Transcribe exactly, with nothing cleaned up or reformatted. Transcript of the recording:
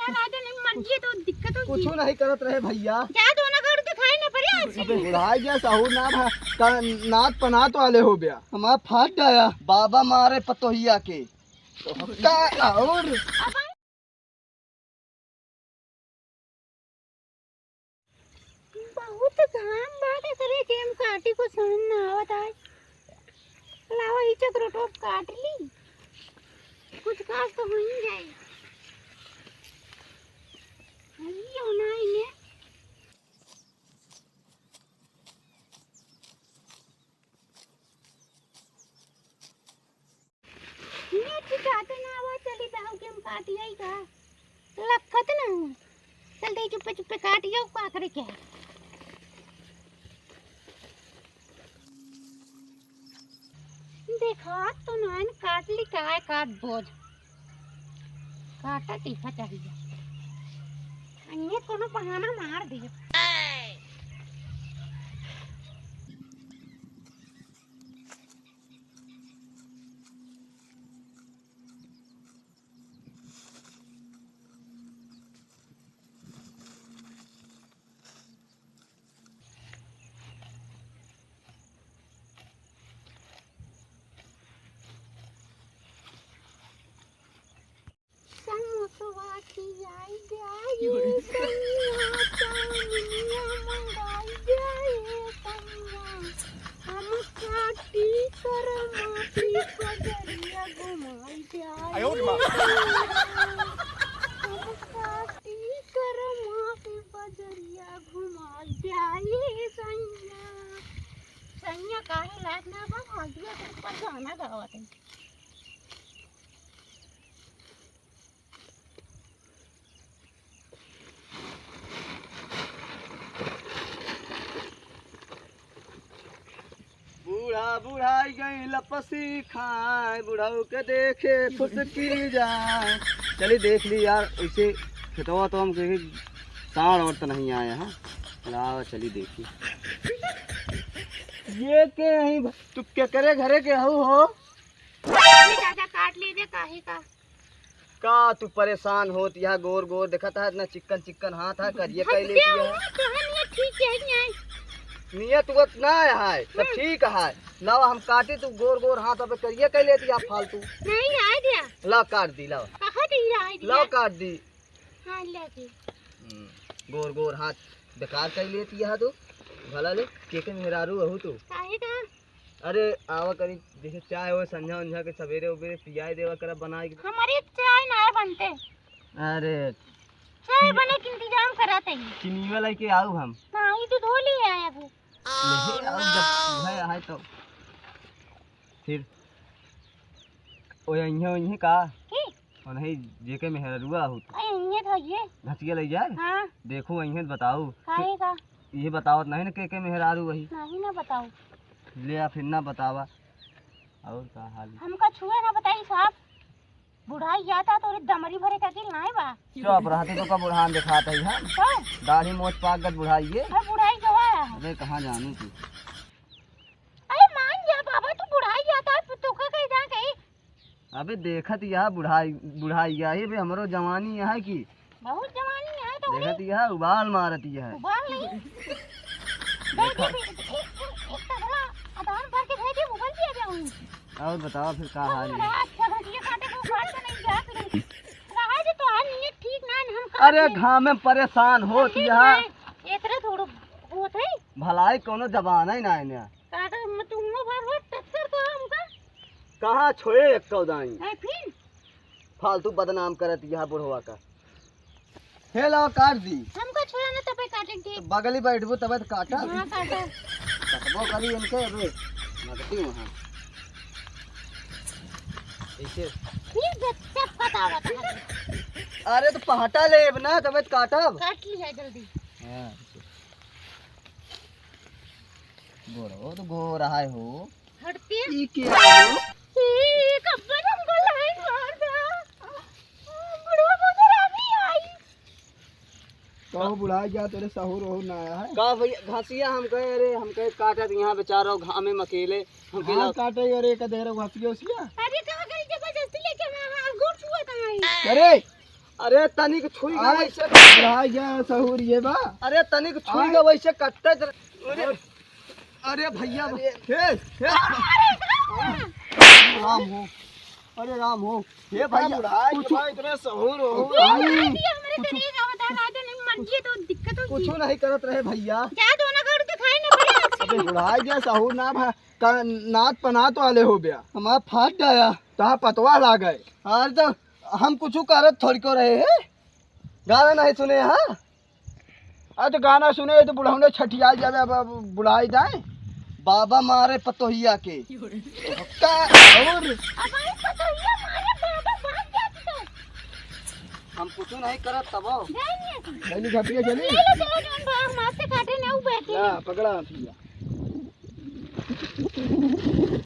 राजा नहीं मर गई तो दिक्कत होगी। कुछ नहीं करत रहे भैया। जा दो ना, घर दिखाई ना पड़े आज। अबे बुढ़ा गया, सहूर ना भा, का नात पनात वाले हो गया। हमारा फाट गया। बाबा मारे पतोहिया के। तो का और? बहुत घाम बाटे, करे के हम काटी को समझ ना आवत आज। लावा इचक रोटो काट ली, कुछ काज तो हो ही जाए। अभी यो ना इन्हें। ये ठिकाते ना आवा, चली दाऊ के हम काटिया ही का। लखत ना हुआ। चल दे चुप्पे चुप्पे काटिया, का करे के है। देखा तो नान काट ली, काय काट बोझ। काटा तीखा चाहिए। अन्य कोनो बहाना मार दिए। समोसवा खियाई जाई, सैया, चाउमिनिया मंगाई जाई, सैया। हम काटी करमाटी बजरिया घुमाई जाई। आयो रे माँ। हम काटी करमाटी बजरिया घुमाई जाई, सैया। सैया काहे लायक ना बा, आगे तो ऊपर गाना गावत है। बूढ़ा बुढ़ाई गई लपसी खाए, बुढ़ऊ के देखे फुसकी जाए। चली देख ली यार, ऐसे खेतवा तो हम कहीं साँड़ और तो नहीं आए हैं। लाओ चली देखी। ये के नहीं भ-, तू के करे घरे के हऊ हो? ये चाचा काट लीजिए, काहे का? का तू परेशान होत यहाँ गोर गोर देखत है, इतना चिक्कन चिक्कन हाथ है, करिए कह लेती है। हंसते हो, तो हम ये ठीक है, नहीं? नियत उत ना है, सब हम्म। ठीक है। लावा हम काटी, तू गोर गोर हाथ पे करिए कह लेती है फालतू। नहीं, आए दिया। ला काट दी, लावा। कहाँ दी, आए दिया? लावा काट दी। हाँ, ले दी। हम्म, गोर गोर हाथ बेकार कह लेती है तू। भला ले, के के मेहरारू अहू तू? काहे का? अरे, आवा करी, जैसे चाय हो, संझा उंझा के, सवेरे उबेरे पियाए देवा करा बनाए के। हमारी चाय ना बनते। अरे। चाय बने के इंतजाम करत है। चिनिया लेके आऊ हम। नहीं, तू धो लिए आया अभी। नहीं, आऊ जब है, है तो। फिर। ओए, इहे, इहे का? की? और नहीं, जेके मेहररुआ हो तो। अरे, इहे तो ये। घसिया ले जाए? हाँ। देखो, इहे बताओ। काहे का? ये बतावत नहीं ना के, के मेहरारू वही। नहीं ना बताओ। ले आ, फिर ना बतावा। और का हाल है? हमका छुए ना बताई साहब। बुढ़ाई जाता तो दमरी भरे का दिल नाय बा। चुप रहते तो का बुढ़ान दिखाता ही हम। तो? दाढ़ी मोछ पाक गत बुढ़ाई ये। अरे बुढ़ाई गवा है। अरे कहाँ जानू तू? अरे मान जा बाबा, तू बुढ़ाई जाता है, तू का कही जा कही? अबे देखत यह बुढ़ाई, बुढ़ाई यही बे, हमरो जवानी यह है कि बहुत जवानी है तो देखत यह उबाल मारत यह है। उबाल नहीं। देखा। भेजे भी, एक, एक, एक तगड़ा अधान भर के भेजे, उबल दिया जाऊँ। और बताओ फिर का हाल है? बड़ा अच्छा घटिया काटे को काट तो नहीं गया फिर। रहा जो तो हाल नहीं है, ठीक ना है, हम अरे काट घाम में परेशान होत यह। इतना थोड़ा होत है। भलाई कोनो जमाना ही ना है। काटा मत हुआ बार बार टक्कर तो हमका। कहाँ छोए एक कौदाई? है फिर? फालतू बदनाम करत यह बुढ़वा का। हे लावा काट दी। हमका छोड़ा ना तबे काटे के। तो बगली बैठबो तबे तो काटा। हाँ, काटा। कटबो करी इनके अबे। नगदी वहाँ। ऐसे। ये जब, जब कटावत है। अरे तो पहटा लेब ना तबे तो काटब। काट लिया जल्दी। हाँ। गोरो तो गोर है हो। हटते। ई के हो? ई कब्बन हमको लाइन मार दा। बुढ़वा को तो रानी आई। कहो बुढ़ा गया, तेरे सहूर वहूर ना आया है? का भैया, घसिया हम कहे, अरे हम कहे काटत यहाँ बेचारा घामे में अकेले, हम कहे हाँ, ला- काटे, अरे का दे रहे घसिया उसिया? अरे कहाँ गई जबरदस्ती लेके मैं हाँ गोड़ छुआ था आई। अरे अरे तनिक छुई के आय, वैसे। बुढ़ाई गया सहूर ये बा। अरे तनिक छुई आय। के वैसे कट्टे तर-, अरे, अरे भैया, अरे। हे, हे। राम हो, अरे राम हो। हे भैया, बुढ़ाई के कुछ भाई इतने सहूर हो। कुछ नहीं। ये हमरे कुछ तरीका बता रहा था, नहीं मन की तो दिक्कत होगी। कुछ नहीं करत रहे भैया। जा दो ना, घर दिखाई ना पड़े। अबे बुढ़ाई गया सहूर ना भा-, का नात पनात वाले हो गया। हमारा फाट गया। तहाँ पतवा लागे। अरे तो हम कुछ करत थोड़ी को रहे हैं, गाना नहीं सुने, हाँ? अरे तो गाना सुने तो बुढ़ौने छठिया जावे, अब, अब बुढ़ाई जाए। बाबा मारे पतोहिया के। का और? अब आई पतोहिया मारे बाबा भाग जात तो। हम कुछ नहीं करत तब। जाएंगे। चली घटिया चली। ले लो, चलो, जोन बा-, माथे काटे ना, उ बैठे। ला, पकड़ा हथिया।